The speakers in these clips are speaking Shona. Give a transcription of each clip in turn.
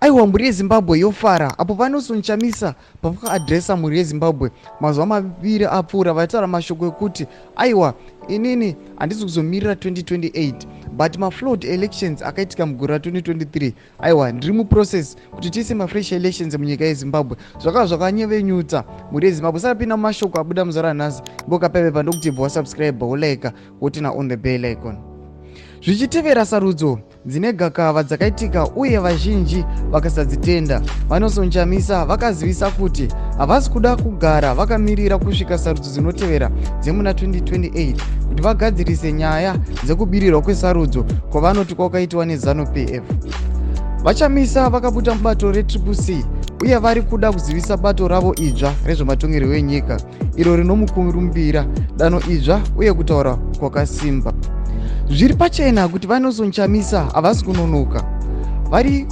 Aiwa, mhuri yeZimbabwe yofara apo VaNelson Chamisa pavakaadhiresa mhuri yeZimbabwe mazuva 2 apfuura, vachitaura mashoko ekuti aiwa, inini handisi kuzomirira 2028, but maflawed elections akaitika mugore ra2023, aiwa, ndiri muprocess kuti tiise mafresh elections munyika yeZimbabwe. Zvakava zvakanyevenyutsa mhuri yeZimbabwe. Sarapinda mumashoko abuda muzuva ranhasi, mbokapepepa ndokuti bva wasubscribe, wolike, woturn on the bell icon. Zvichitevera sarudzo dzine gakava dzakaitika uye vazhinji vakasadzitenda, VaNelson Chamisa vakazivisa kuti havasi kuda kugara vakamirira kusvika sarudzo dzinotevera dzemuna 2028 kuti vagadzirise nyaya dzekubirirwa kwesarudzo kwavanoti kwakaitwa neZANU PF. VaChamisa vakabuda mubato reTriple C uye vari kuda kuzivisa bato ravo idzva rezvematongerwo enyika iro rinomukurumbira, dano idzva uye kutaura kwakasimba. Zviri pachena kuti VaNelson Chamisa havasi kunonoka, vari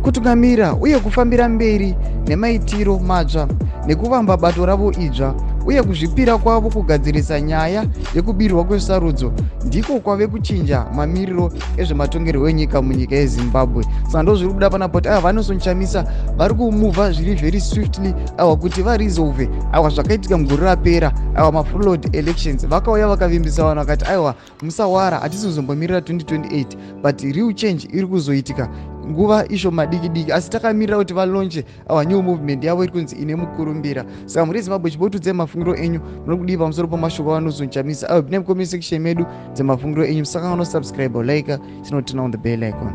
kutungamira uye kufambira mberi nemaitiro matsva nekuvamba bato ravo idzva, uye kuzvipira kwavo kugadzirisa nyaya yekubirirwa kwesarudzo ndiko kwave kuchinja mamiriro ezvematongerwo enyika munyika yeZimbabwe. Saka ndo zviri kubuda panapo kuti aiwa, VaNelson Chamisa vari kumuvha zviri very swiftly, aiwa, kuti varesolve, aiwa, zvakaitika mugore rapera, aiwa, maflawed elections. Vakauya vakavimbisa vanhu vakati aiwa, musawara, hatisi kuzombomirira 2028, but real change iri kuzoitika nguva ishoma diki diki, asi takamirira kuti valaunche our new movement yavo iri kunzi ine mukurumbira. Saka mhuri yeZimbabwe, chimbotiudzai mafungiro enyu, muri kudii pamusoro pamashoko aVaNelson Chamisa ayo? Pinai mucomment section medu dzemafungiro enyu. Musakanganwa subscribe, like, tinoturn on the bell icon.